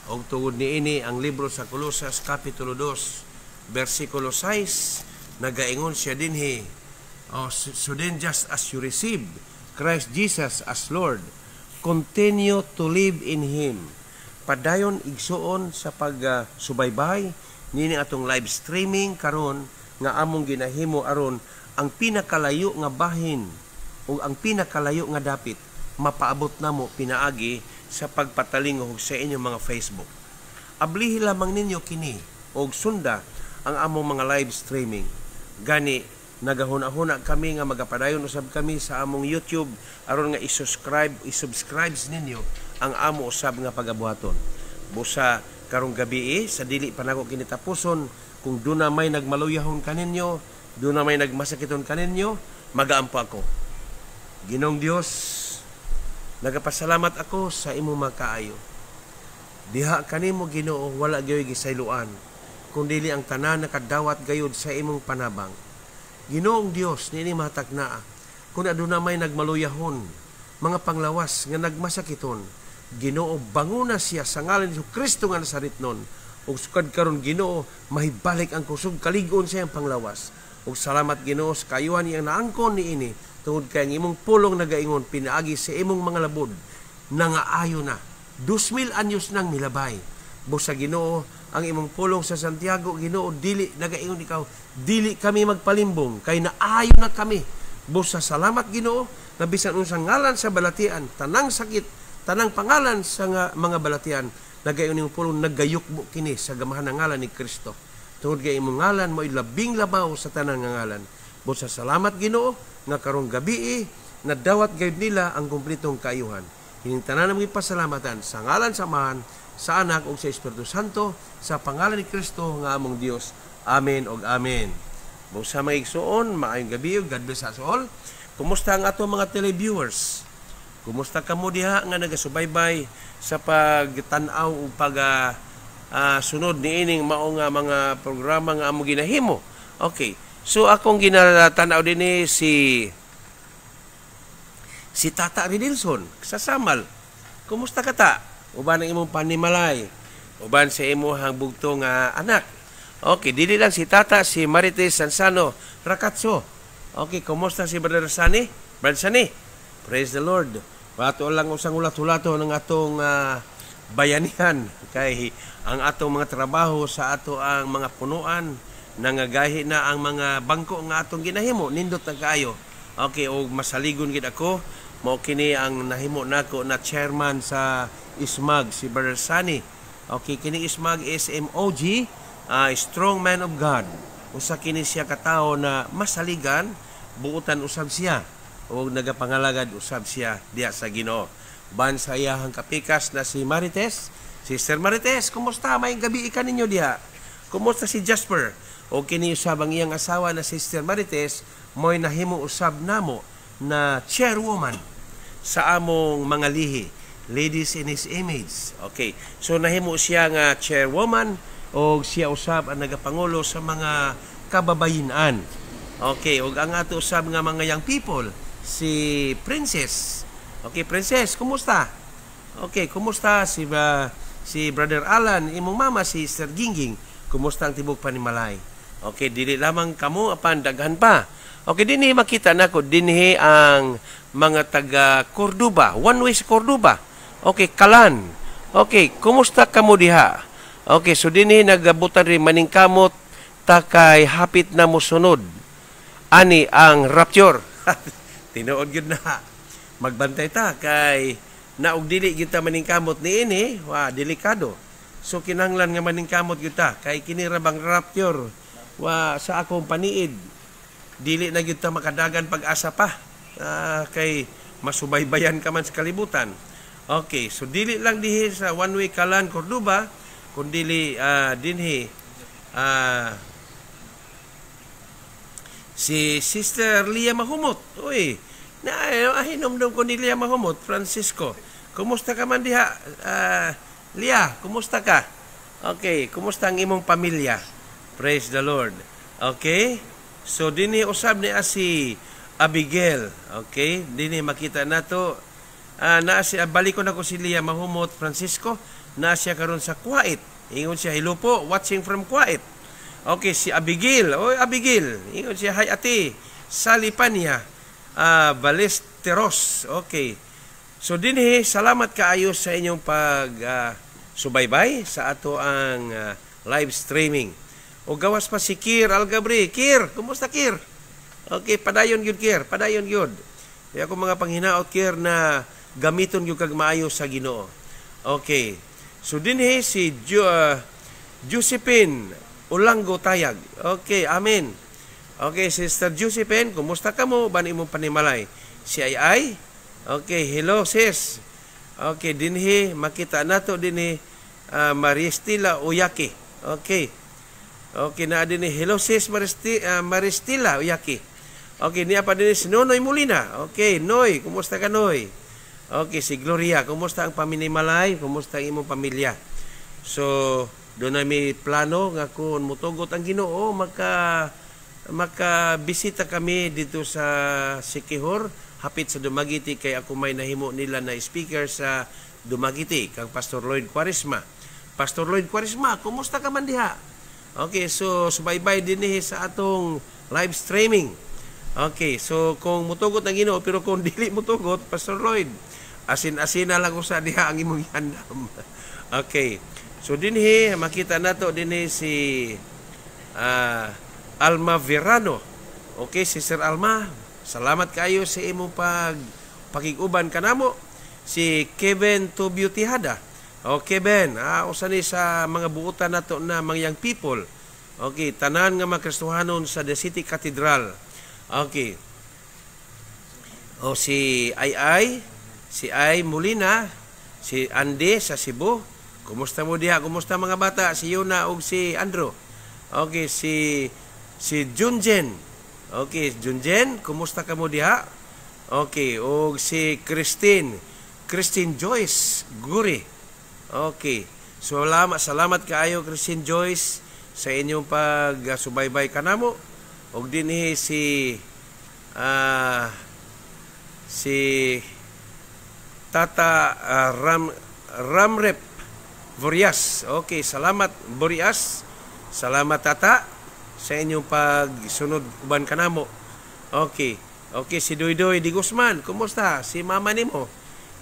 Speaker 1: og tungod niini ang libro sa Kolosas kapitulo 2 bersikulo 6 nagaingon siya dinhi, oh, "So then, just as you receive Christ Jesus as Lord, continue to live in Him." Padayon, igsuon, sa pagsubaybay nini atong live streaming karon nga among ginahimo aron ang pinakalayo nga bahin o ang pinakalayo nga dapit mapaabot namo pinaagi sa pagpatalingog sa inyong mga Facebook. Ablihi lamang ninyo kini og sunda ang among mga live streaming. Gani nagahuna-huna kami nga magapadayon usab kami sa among YouTube aron nga i-subscribe ninyo ang amo usab nga pagabuhaton. Busa karong gabi, sa dili pa nako kini tapuson, kung duna may nagmaluyahon kaninyo, duna may nagmasakiton kaninyo, magaampo ako. Ginoong Dios, nagapasalamat ako sa imong makaayo. Diha kanimo, Ginoo, wala gyoy gisayloan, kun dili ang tanan nakadawat gayud sa imong panabang. Ginoong Dios, niini matag naa, kung aduna may nagmaluyahon, mga panglawas nga nagmasakiton, Ginoo, banguna siya sa ngalan ni Kristo nga Nazaretnon. Ug sukad karon, Ginoo, mahibalik ang kusog kalig-on sa iyang panglawas. Ug salamat, Ginoo, sa kayuhan iyang naangkon niini, tungod kay ang imong pulong nagaingon pinaagi sa imong mga labod nangaayo na. 2000 anyos nang milabay. Busa, Ginoo, Ang imong pulong sa Santiago, Ginoo, dili nagaingon ikaw, dili kami magpalimbong kay naayo na kami. Busa salamat, Ginoo, nga bisan unsang ngalan sa balatian, tanang sakit, tanang pangalan sa nga mga balatian, nagaingon imong pulong, nagayukbo kini sa gamahan ng ngalan ni Kristo. Tungod kay imong ngalan mo'y labing labaw sa tanan nga ngalan. Busa salamat, Ginoo, nga karong gabii nadawat gayud nila ang kumpletong kaayuhan. Kining tanan among pasalamatan sa ngalan sa Amahan, sa Anak ug sa Espiritu Santo, sa pangalan ni Kristo nga among Dios. Amen ug amen. Busa mga igsuon, maayong gabi ug God bless us all. Kumusta ang ato mga televiewers? Kumusta kamo diha nga nagasubaybay sa pagtan-aw ug pag sunod niining mao nga mga programa nga amo ginahimo? Okay. So akong ginatanaw dinhi si Tata Ridilson sa Samal. Kumusta ka, Ta? Uban ang imong panimalay. Uban sa imong bugto nga anak. Okay, dili lang si Tata, si Marites Sansano Rakatso. Okay, kumusta si Brother Sani? Brother Sani, praise the Lord. Pato lang usang ulat-ulato ng atong bayanihan kay ang atong mga trabaho sa ato ang mga punuan, nangagahi na ang mga bangko nga atong ginahimo, nindot na kaayo. Okay, og masaligon gid ako, mao kini ang nahimo nako na chairman sa ISMAG, si Brother Sani. Okay, kini ISMAG, SMOG, strong man of God. Usa kini siya katawo na masaligan, buutan usab siya o nagapangalagad usab siya diya sa Ginoo. Ban sa iyahang kapikas na si Marites. Sister Marites, kumusta? Maayong gabi ka ninyo diha. Kumusta si Jasper? O kini usab ang iyang asawa na Sister Marites, mo'y nahimo usab namo na chairwoman sa among mga lihi, Ladies in His Image. Okay. So nahimo siya nga chairwoman o siya usab ang nagapangulo sa mga kababayinan. Okay, ug ang ato usab nga mga young people, si Princess. Okay, Princess, kumusta? Okay, kumusta si Brother Alan, imong mama si Sister Gingging? Kumusta ang tibok panimalay? Okay, dili lamang kamo apan daghan pa. Okay, dinhi makita nako dinhi ang mga taga Cordoba, one way sa Cordoba. Okay, Kalan. Okay, kumusta kamo diha? Okay, so dinhi nagabutan rin maningkamot ta kay hapit na mosunod ani ang rapture. Tinuod gyud na. Magbantay ta kay naog dili gyud ta maningkamot niini, wa delikado. So kinahanglan nga maningkamot gyud ta kay kini ra bang rapture, wa sa akong paniid dili na gyud ta makadagan pag-asa pa, kay masubaybayan ka man sa kalibutan. Okay, so dili lang dihi sa one way Kalan Cordoba, kundili dinhi si Sister Lia Mahumot. Uy, na hinumdum ko ni Lia Mahumot, Francisco. Kumusta ka man diha? Lia, kumusta ka? Okay, kumusta ang imong pamilya? Praise the Lord. Okay? So dinhi usab ni si Abigail. Okay? Dinhi makita nato na si balik ko na ko si Lia Mahumot Francisco, na siya karon sa Kuwait. Ingon siya, "Hello po, watching from Kuwait." Okay, si Abigail. Oy, Abigail. Ingon siya, "Hi ate." Salipanya. Balesteros. Okay. So dinhi, salamat kaayo sa inyong pag subaybay sa ato ang live streaming. O gawas pa si Kir Algabri. Kir, kumusta, Kir? Okay, padayon gyud, Kir, padayon gyud. Kaya ako mga panghinaot, Kir, na gamiton gyud kag maayo sa Ginoo. Okay. So dinhi si Josephine Ulango Tayag. Okay, amen. Okay, Sister Josephine, kumusta ka mo? Ban imong panimalay? Si Ay Ay? Okay, hello sis. Okay, dinhi makita nato dinhi Maristila Uyaki. Okay. Okay, na dinhi, hello sis Maristila Uyaki. Okay, niya pa dinhi si Nonoy Molina. Okay, Noy, kumusta ka, Noy? Okay, si Gloria, kumusta ang paminimalay? Kumusta ang imong pamilya? So, doon na may plano nga kung mutugot ang Ginoo, maka makabisita kami dito sa Siquijor, hapit sa Dumaguete, kay ako may nahimo nila na speaker sa Dumaguete kang Pastor Lloyd Quaresma. Pastor Lloyd Quaresma, kumusta ka man diha? Okay, so subaybay dinhi sa atong live streaming. Okay, so kung mutugot ang Ginoo, pero kung dili mutugot, Pastor Lloyd, asin-asin na lang usa diha ang imong yandam. Okay. So dinhi makita nato dinhi si Alma Verano. Okay, Sister Alma, salamat kayo sa imong pag pakig-uban kanamo. Si Kevin Tubio Tihada. O Kevin, usa ni sa mga buotan nato na mga young people. Okay, tanan nga mga Kristohanon sa The City Cathedral. Okay. O si Ay Ay, si Ay Molina, si Andy sa Cebu. Kumusta mo diha? Kumusta mga bata? Si Yuna ug si Andrew. Okay, si si Junjen. Okay, Junjen, kumusta ka mo diha? Okay, ug si Christine, Christine Joyce Guri. Okay. So, salamat, salamat kaayo, Christine Joyce, sa inyong pagsubaybay kanamo. Ug dinhi si si Tata Ramrep Borias. Okay, salamat, Borias. Salamat, Tata, sa inyong pagsunod uban kanamo. Okay. Okay, si Doy Doy Di Guzman, kumusta? Si mama nimo,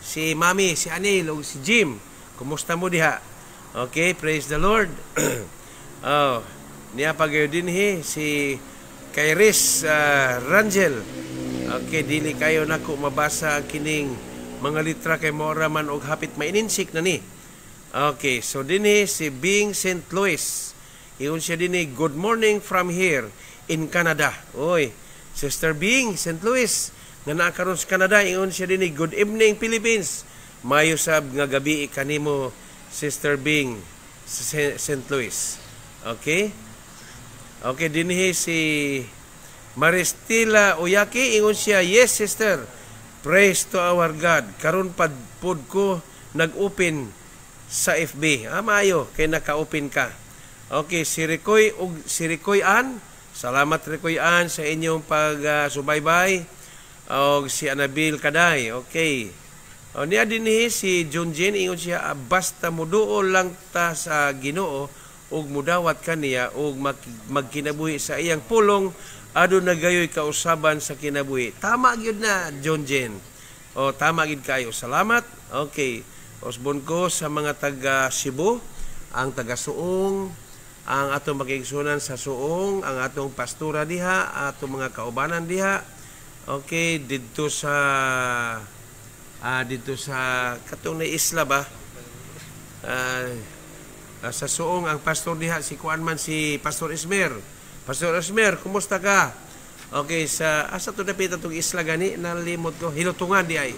Speaker 1: si Mami, si Anil ug si Jim. Kumusta mo diha? Okay, praise the Lord. Oh, niya pa gayo dinhi si Kairis Rangel. Okay, dili kayo nako mabasa ang kining mga litra kay mora man og hapit maininsik na ni. Okay, so dinhi si Bing St. Louis. Ingon siya dinhi, "Good morning from here in Canada." Oy, Sister Bing St. Louis nga naa karon sa Canada, ingon siya dinhi, "Good evening, Philippines." Mayo sab nga gabi kanimo, Sister Bing sa St. Louis. Okay? Okay, dinhi si Maristela Oyaki, ingon siya, "Yes, sister. Praise to our God. Karon pad pod ko nag-open sa FB." Ah, maayo kay naka-open ka. Okay, si Ricoy ug si Ricoy Ann, salamat, Ricoy Ann, sa inyong pagsubaybay. Og si Anabil Kaday. Okay. O niya dinhi si John Jane, ingon siya, "Ah, basta muduol lang ta sa Ginoo ug mudawat kaniya ug magkinabuhi sa iyang pulong, aduna gayoy kausaban sa kinabuhi." Tama gyud na, John Jane. O tama gyud kayo. Salamat. Okay. Usbon ko sa mga taga Cebu, ang taga Suong, ang atong makigsunan sa Suong, ang atong pastora diha, atong mga kaubanan diha. Okay, didto sa katong na isla ba? Sa Suong, ang pastor diha si kuan man, si Pastor Ismer. Pastor Ismer, kumusta ka? Okay, sa asa to dapit atong isla gani, nalimot ko? Hilutungan di ay.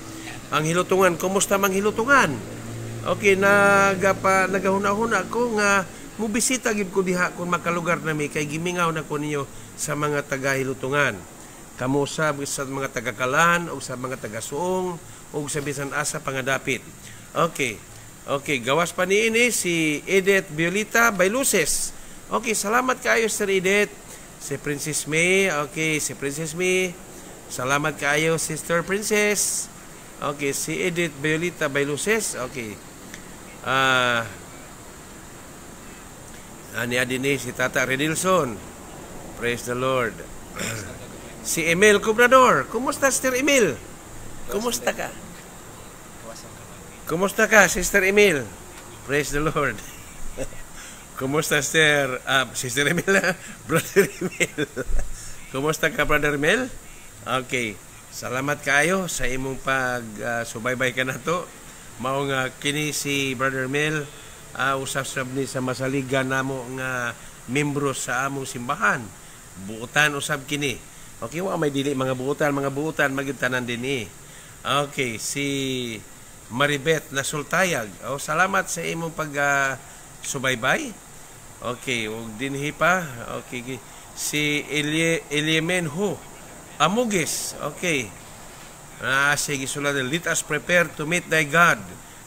Speaker 1: Ang Hilutungan, kumusta mang Hilutungan? Okay, nagapa nagahuna-huna ko nga mubisita gid ko diha kung makalugar nami kay gimingaw na ko ninyo sa mga taga Hilutungan. Kamo sab sa mga taga-Kalan o sa mga taga-Suong o sa bisan asa pangadapit. Okay. Okay, gawas pa niini si Edith Violeta Bailuses. Okay, salamat kaayo, Sir Edith. Si Princess May, okay, si Princess May. Salamat kaayo, Sister Princess. Okay, si Edith Violeta Bailuses. Okay. Ani din si Tata Redilson. Praise the Lord. Si Emil Cobrador. Kumusta, Sister Emil? Kumusta ka? Kumusta ka, Sister Emil? Praise the Lord. Kumusta, Sister, Sister Emil, Brother Emil? Kumusta ka, Brother Emil? Okay. Salamat kaayo sa imong pag subaybay ka nato. Mao nga kini si Brother Mel, usab sab ni sa masaligan namo nga membro sa among simbahan. Buotan usab kini. Okay, wa may dili mga buotan magyud tanan dinhi. Okay, si Maribeth na Sultayag. Oh, salamat sa imong pag subaybay. Okay, ug dinhi pa. Okay, si Elie Eliemen Ho Amugis. Okay. Ah, sige, sulat. "Let us prepare to meet thy God.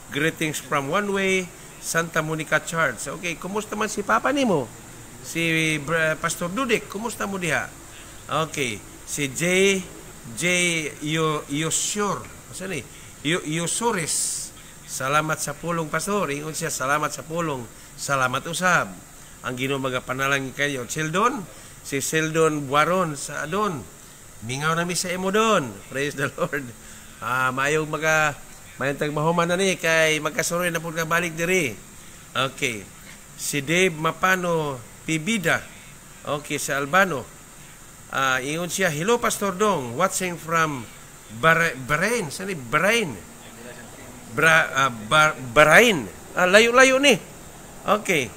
Speaker 1: Greetings from One Way, Santa Monica Church." Okay, kumusta man si Papa nimo? Si Pastor Dudek, kumusta mo diha? Okay, si J J Yo Yosur. Asa ni? Yosores. "Salamat sa pulong, Pastor." Ingon siya, "Salamat sa pulong." Salamat usab. Ang Ginoo magapanalangin kayo. Sheldon, si Sheldon Buaron sa Adon. Mingaw na mi sa imo don. Praise the Lord. Ah, mayong maga mayong tag mahuman na ni kay magkasuroy na pud ka balik diri. Okay. Si Dave Mapano Pibida. Okay, sa Albano. Ingon siya, "Hello, Pastor Dong, watching from Bahrain." Saan ni Bahrain? Bahrain. Layo-layo ni. Okay.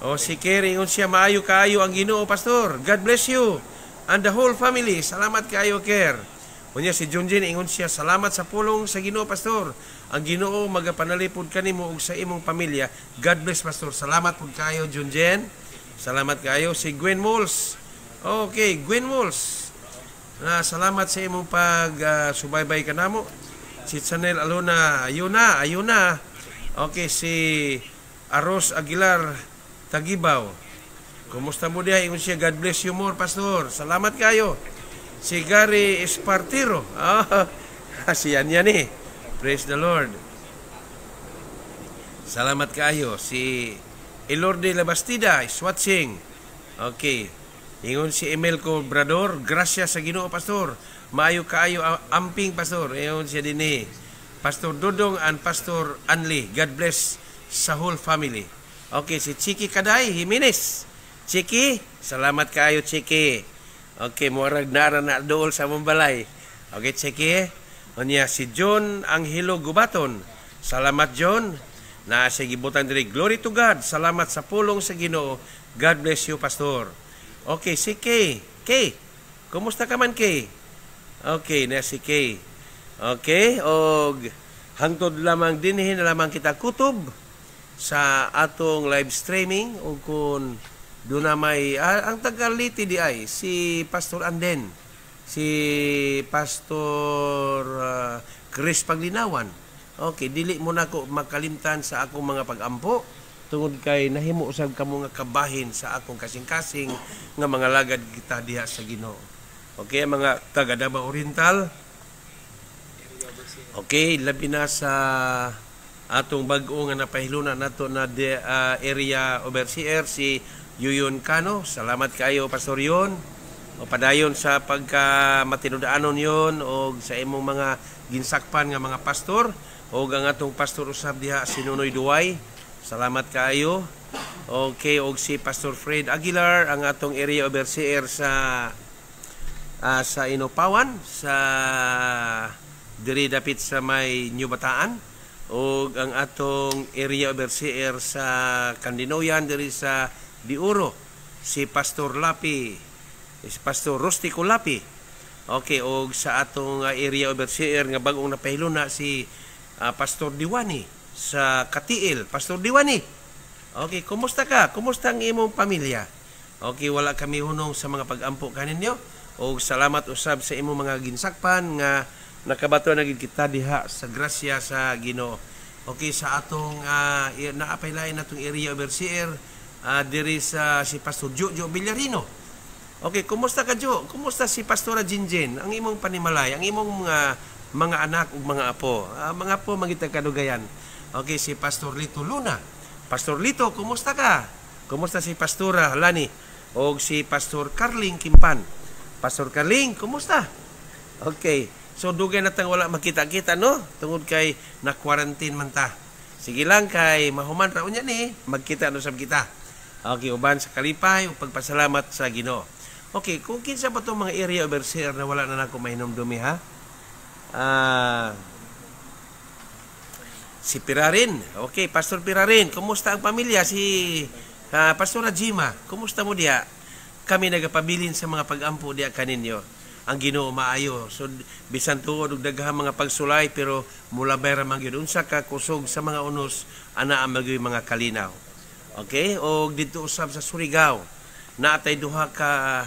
Speaker 1: O si Kerry, ingon siya, "Maayo kaayo ang Ginoo, Pastor. God bless you and the whole family." Salamat kaayo, Ker. Unya si Junjin, ingon siya, "Salamat sa pulong sa Ginoo, Pastor. Ang Ginoo magapanalipod kanimo ug sa imong pamilya. God bless, Pastor." Salamat pud kayo, Junjin. Salamat kayo. Si Gwen Moles. Okay, Gwen Moles. Salamat sa imong pag subaybay kanamo. Si Chanel Alona, ayun na, ayun na. Okay, si Aros Aguilar Tagibaw. "Kumusta mo diha?" Ingon siya, "God bless you more, Pastor." Salamat kayo. Si Gary Espartero. Ah, siyan yan eh. Praise the Lord. Salamat kayo. Si Elorde Labastida is watching. Okay. Ingon si Emil Cobrador, "Grasya sa Ginoo, Pastor. Maayo kaayo amping, Pastor." Ingon siya dinhi. "Pastor Dudong and Pastor Anli, God bless sa whole family." Okay, si Chiki Kaday Jimenez. Chiki, salamat kaayo, Chiki. Okay, murag nara na dool sa among balay. Okay, Chiki. Unya si John Angelo Gubaton. Salamat, John. Na siya gibutan diri. "Glory to God. Salamat sa pulong sa Ginoo. God bless you, Pastor." Okay, si Kay. Kay, kumusta ka man, Kay? Okay, na si Kay. Okay, og hangtod lamang dinhi na lamang kita kutob sa atong live streaming o kung doon na may ang taga Leyte di ay si Pastor Anden, si Pastor Chris Paglinawan. Okay, dili mo na ko makalimtan sa akong mga pagampo tungod kay nahimo usab kamo nga kabahin sa akong kasing-kasing nga mga lagad kita diha sa Ginoo. Okay, mga taga Davao Oriental. Okay, labi na sa atong bag-o nga napahiluna nato na area overseer, si Yuyon Cano. Salamat kayo, Pastor Yon. O padayon sa pagka matinud-anon yon o sa imong mga ginsakpan nga mga pastor o ang atong pastor usab diha, si Nunoy Duway. Salamat kaayo. Okay, og si Pastor Fred Aguilar, ang atong area overseer sa Inopawan, sa diri dapit sa may New Bataan, ug ang atong area overseer sa Candinoyan diri sa Diuro, si Pastor Lapi, si Pastor Rustico Lapi. Okay, og sa atong area overseer nga bag-ong napahiluna, si Pastor Diwani sa Katiil. Pastor Diwani. Okay, kumusta ka? Kumusta ang imong pamilya? Okay, wala kami hunong sa mga pag-ampo kaninyo. Og salamat usab sa imong mga ginsakpan nga nakabato na gid kita diha sa grasya sa Ginoo. Okay, sa atong naapay natong area overseer diri sa si Pastor Jojo Villarino. Okay, kumusta ka, Jo? Kumusta si Pastora Jinjin? Ang imong panimalay, ang imong mga anak ug mga apo. Mga apo mangita kadugayan. Okay, si Pastor Lito Luna. Pastor Lito, kumusta ka? Kumusta si Pastora Lani? O si Pastor Carling Kimpan. Pastor Carling, kumusta? Okay. So dugay na tang wala makita-kita, no? Tungod kay na quarantine man ta. Sige lang kay mahuman ra unya ni, magkita no sab kita. Okay, uban sa kalipay ug pagpasalamat sa Ginoo. Okay, kung kinsa pa tong mga area overseer na wala na nako mahinumdumi, ha? Si Pirarin. Okay, Pastor Pirarin, kumusta ang pamilya? Si Pastor Jima, kumusta mo diha? Kami nagapabilin sa mga pagampo diha kaninyo. Ang Ginoo maayo. So bisan tuod og daghang mga pagsulay, pero mulabay ra man gyud unsa ka kusog sa mga unos, ana ang magyud mga kalinaw. Okay? Og didto usab sa Surigao, naatay duha ka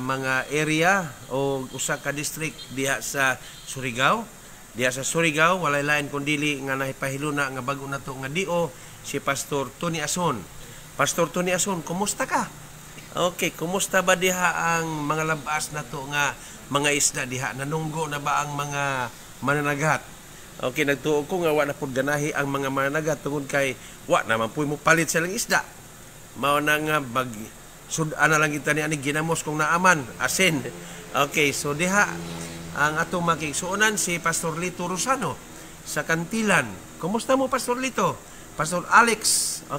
Speaker 1: mga area o usa ka district diha sa Surigao. Diha sa Surigao, walay lain kundili nga nahipahiluna nga bag-o nato nga DO, si Pastor Tony Ason. Pastor Tony Ason, kumusta ka? Okay, kumusta ba diha ang mga labas nato nga mga isda diha? Nanunggo na ba ang mga mananagat? Okay, nagtuo ko nga wa na pud ganahi ang mga mananagat tungod kay wa naman puy mo palit sa lang isda. Mao na nga bag sud-an na lang kita ni ani ginamos kung naaman asin. Okay, so diha ang atong makigsuonan, si Pastor Lito Rosano sa Cantilan. Kumusta mo, Pastor Lito? Pastor Alex.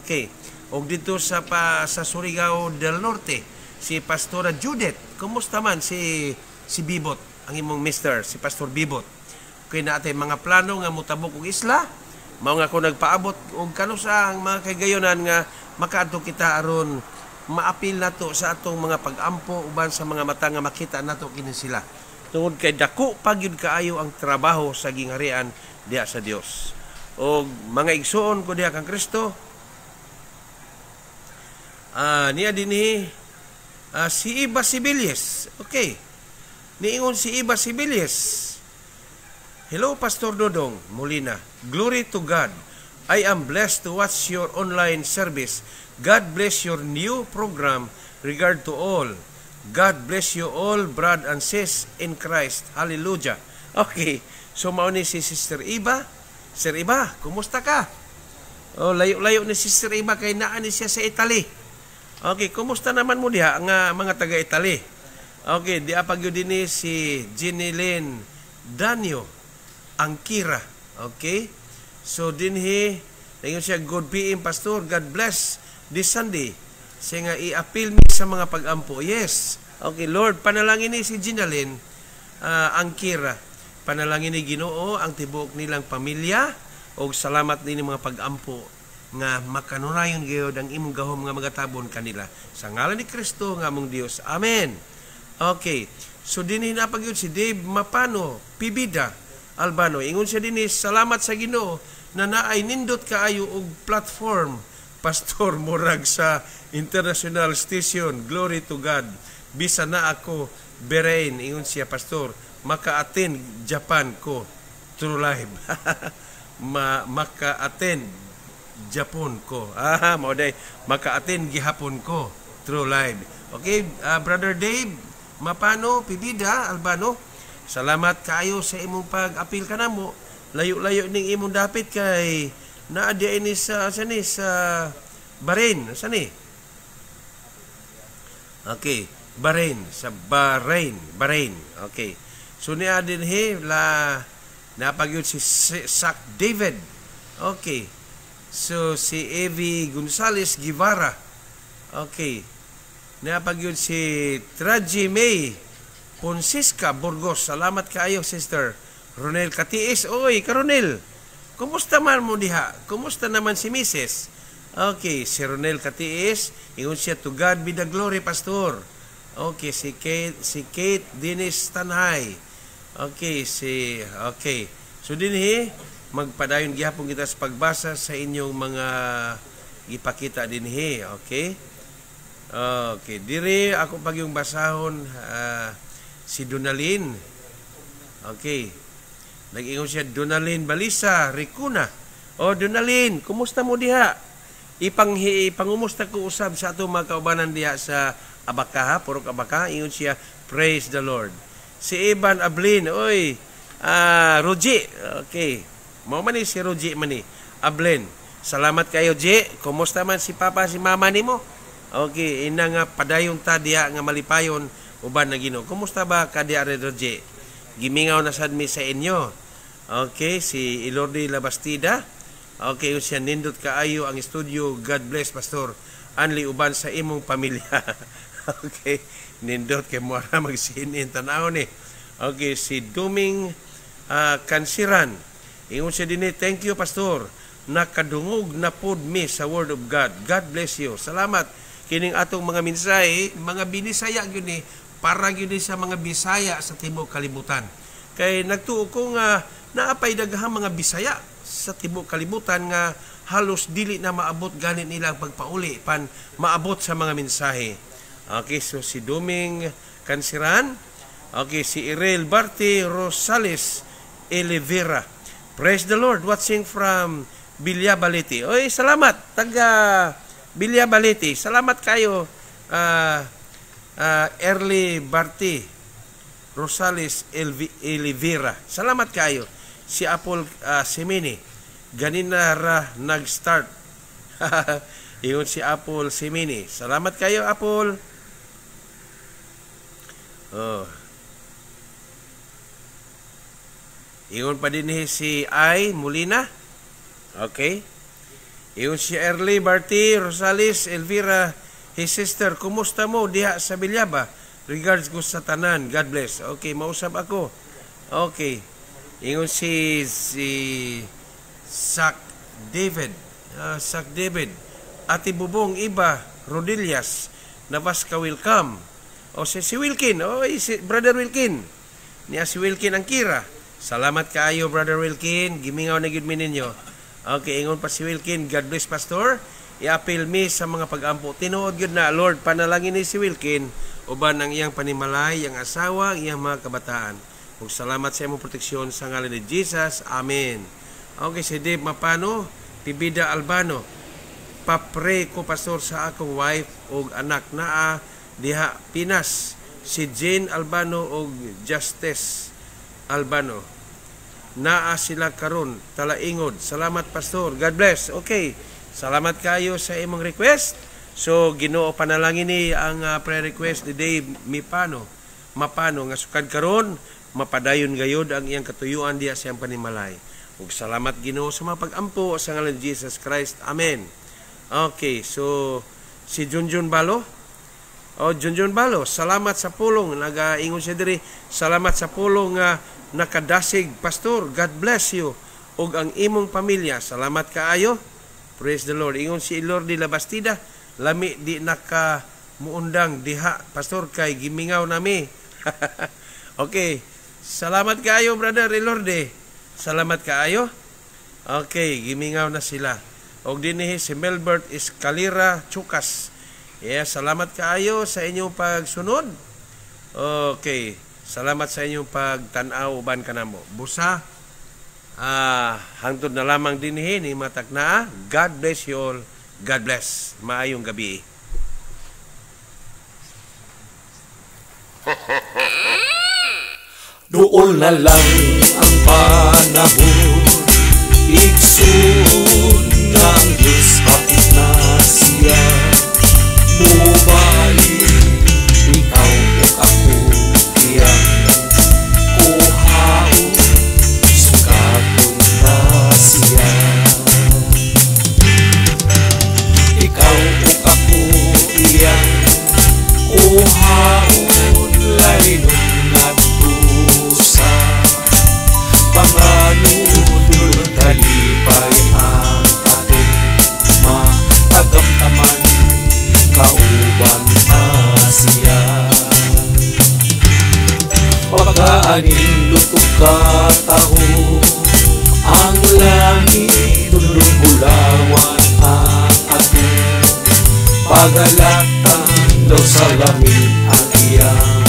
Speaker 1: Okay. Og dito sa Surigao del Norte, si Pastora Judith. Kumusta man si Bibot, ang imong mister, si Pastor Bibot? Kay naa tay mga plano nga motabok og isla. Mao nga ako nagpaabot og kanusa ang mga kagayonan nga makaadto kita aron maapil nato sa atong mga pag-ampo uban sa mga mata nga makita nato kini sila. Tungod kay dako pa gyud kaayo ang trabaho sa gingharian diha sa Dios. Og mga igsuon ko diha kang Kristo, niya dinhi si Iba Sibilles. Okay. Niingon si Iba Sibilles. "Hello, Pastor Dodong Molina. Glory to God. I am blessed to watch your online service. God bless your new program. Regard to all. God bless you all, brad and sis in Christ. Hallelujah." Okay. So mao ni si Sister Iba. Sir Iba, kumusta ka? Oh, layo-layo ni Sister Iba kay naa ni siya sa Italy. Okay, kumusta naman mo diha nga mga taga Italy? Okay, di pa gyud dinhi si Jenny Lynn Danio Angkira. Okay? So dinhi ingon siya, "Good PM, Pastor. God bless this Sunday." Siya nga i-appeal mi sa mga pag-ampo. Yes. Okay, Lord, panalangin ni si Ginalyn Angkira. Panalangin ni Ginoo ang tibuok nilang pamilya og salamat nini mga pag-ampo nga makanunayon gyud ang imong gahom nga magatabon kanila. Sa ngalan ni Kristo nga among Dios. Amen. Okay. So dinhi na pa gyud si Dave Mapano, Pibida Albano. Ingon siya dinhi, "Salamat sa Ginoo na naay nindot kaayo og platform, Pastor, murag sa international station. Glory to God. Bisa na ako Bahrain," ingon siya, "Pastor, maka-attend Japan ko through live." Maka-attend Japon ko. Ah, mao day maka-attend gihapon ko through live. Okay, Brother Dave Mapano Pibida Albano, salamat kaayo sa imong pag-apil kanamo. Layo-layo ning imong dapit kay naa di ini sa ni sa Bahrain, sa ni? Okay, Bahrain, sa Bahrain, Bahrain. Okay. So niya dinhi la napagyud si Sak David. Okay. So si Evie Gonzales Guevara. Okay. Napagyud si Traji May Ponsiska Burgos. Salamat kaayo, Sister. Ronel Katiis. Oy, Karonel. Kumusta man mo diha? Kumusta naman si Mrs.? Okay, si Ronel Katiis. Ingon siya, "To God be the glory, Pastor." Okay, si Kate Dennis Tanhay. Okay. So dinhi magpadayon gihapon kita sa pagbasa sa inyong mga ipakita dinhi, okay? Okay, dire ako pag yung basahon si Donalyn. Okay. Nag-ingon siya, Donalyn Balisa Ricuna. Oh, Donalyn, kumusta mo diha? Ipangumusta ko usab sa ato mga kaubanan diha sa Abaka, ha? Purok Abaka. Ingon siya, "Praise the Lord." Si Evan Ablin, oy, Roji, okay. Mao man ni si Roji man ni Ablin. Salamat kayo, Ji. Kumusta man si Papa, si Mama nimo? Okay, ina nga padayon ta diha nga malipayon uban na Ginoo. Kumusta ba ka diha, Roji? Gimingaw na sad mi sa inyo. Okay, si Ilordi Labastida. Okay, yun siya, "Nindot kaayo ang studio. God bless, Pastor Anli, uban sa imong pamilya." Okay, nindot kay mo ra magsinin tan-aw ni. Okay, si Duming Kansiran. Ingon siya dinhi, "Thank you, Pastor. Nakadungog na pod mi sa Word of God. God bless you." Salamat. Kining atong mga mensahe, mga binisaya gyud ni para gyud ni sa mga Bisaya sa tibuok kalibutan. Kay nagtuo ko nga naapay daghang mga Bisaya sa tibuok kalibutan nga halos dili na maabot ganit nila ang pagpauli pan maabot sa mga mensahe. Okay, so si Duming Kansiran, okay, si Irel Barti Rosales Elevera. "Praise the Lord, watching from Bilyabaliti." Oy, salamat taga Bilyabaliti. Salamat kayo, Early Barti Rosales Elevera. Salamat kayo. Si Apple Semini, "Ganina ra nag-start." Ingon si Apple Semini. Salamat kayo, Apple. Oh. Ingon pa din si Ay Molina. Okay. Ingon si Erly Barty Rosales Elvira, his sister, kumusta mo diha sa Villaba? Regards ko sa tanan. God bless. Okay, mausap ako. Okay. Ingon si si Sak David. Sak David. Ate Bubong Iba Rodillas. Navas ka welcome. O si Wilkin. O si Brother Wilkin. Niya si Wilkin Angkira. Salamat kaayo, Brother Wilkin. Gimingaw na gyud mi ninyo. Okay, ingon pa si Wilkin, "God bless, Pastor. I-appeal mi sa mga pag-ampo." Tinuod gyud na, Lord, panalangin ni si Wilkin uban ang iyang panimalay, iyang asawa, ang iyang mga kabataan. Ug salamat sa imong proteksyon sa ngalan ni Jesus. Amen. Okay, si Dave Mapano, Pibida Albano. "Pa-pray ko, Pastor, sa akong wife ug anak naa diha Pinas. Si Jane Albano ug Justice Albano. Naa sila karon Talaingod. Salamat, Pastor. God bless." Okay. Salamat kayo sa imong request. So Ginoo, panalangin ni ang prayer request ni Dave Mipano. Mapano nga sukad karon mapadayon gayod ang iyang katuyuan diha sa iyang panimalay. Ug salamat, Ginoo, sa mga pag-ampo sa ngalan ni Jesus Christ. Amen. Okay, so si Junjun Balo. Oh, Junjun Balo, salamat sa pulong. Nagaingon siya diri, "Salamat sa pulong nga nakadasig, Pastor. God bless you ug ang imong pamilya." Salamat kaayo. Praise the Lord. Ingon si Lord de la Bastida, "Lami di naka muundang diha, Pastor, kay gimingaw nami." Okay. Salamat kaayo, Brother Lorde. Salamat kaayo. Okay, gimingaw na sila. Og dinhi si Melbert Escalera Chukas. Yeah, salamat kaayo sa inyong pagsunod. Okay. Salamat sa inyong pagtan-aw uban kanamo. Busa hangtod na lamang dinhi ni matag na. God bless you all. God bless. Maayong gabi.
Speaker 2: Duol na lang ang panahon, igsoon nga ang Diyos hapit na siya. Mubalik ikaw ug ako iyang kuhaon, sukaton ta siya. Ikaw ug ako iyang kuhaon, lalinon ngadto sa panganudlon, kalipay ang atong matagamtaman, kauban ta siya. Pagkaanindot ug kataho ang langit, dulong bulawan ang atong pagalatan, daw sa langit ang iyang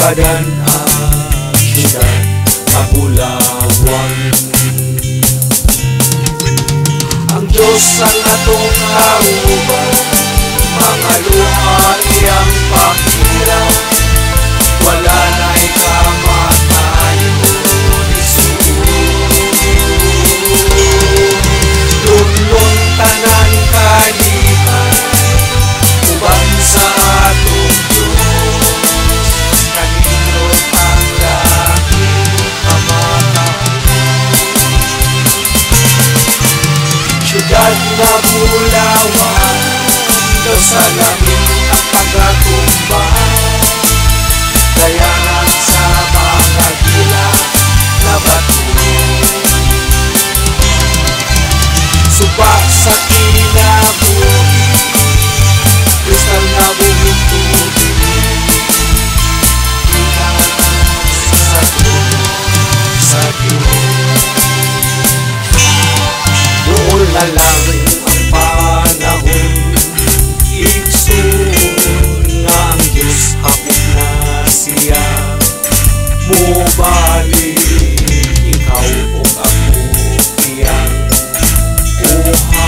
Speaker 2: pagkadan-an, siyudad kabulawan. Ang Diyos ang atong kauban, mga luha iyang pakila, wala na'y kamatayon isuon. Lunlun tanan kalipay, uban sa atong Diyos, kanindot ang langit kamatahon. Siyudad nga bulawan, daw sa langit ang pagatumba, dayangan sa mga gila na bato. Suba sa kinabuhi, kristal na buhing tubig, gikan sa trono sa Diyos. Doon na lang ang panahon, igsoon nga ang Diyos hapit na siya. Mubalik ikaw ug ako iyang kuhaon.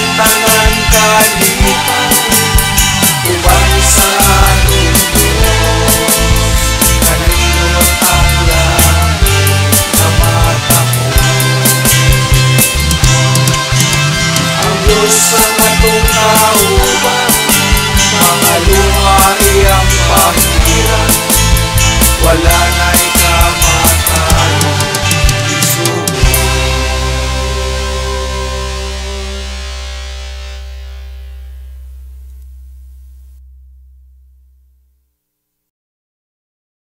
Speaker 2: Tanan kalipay uban sa atong Diyos, kanindot ang langit nga matahom. Ang Diyos ang atong kauban, mga luha iyang pahiran. Wala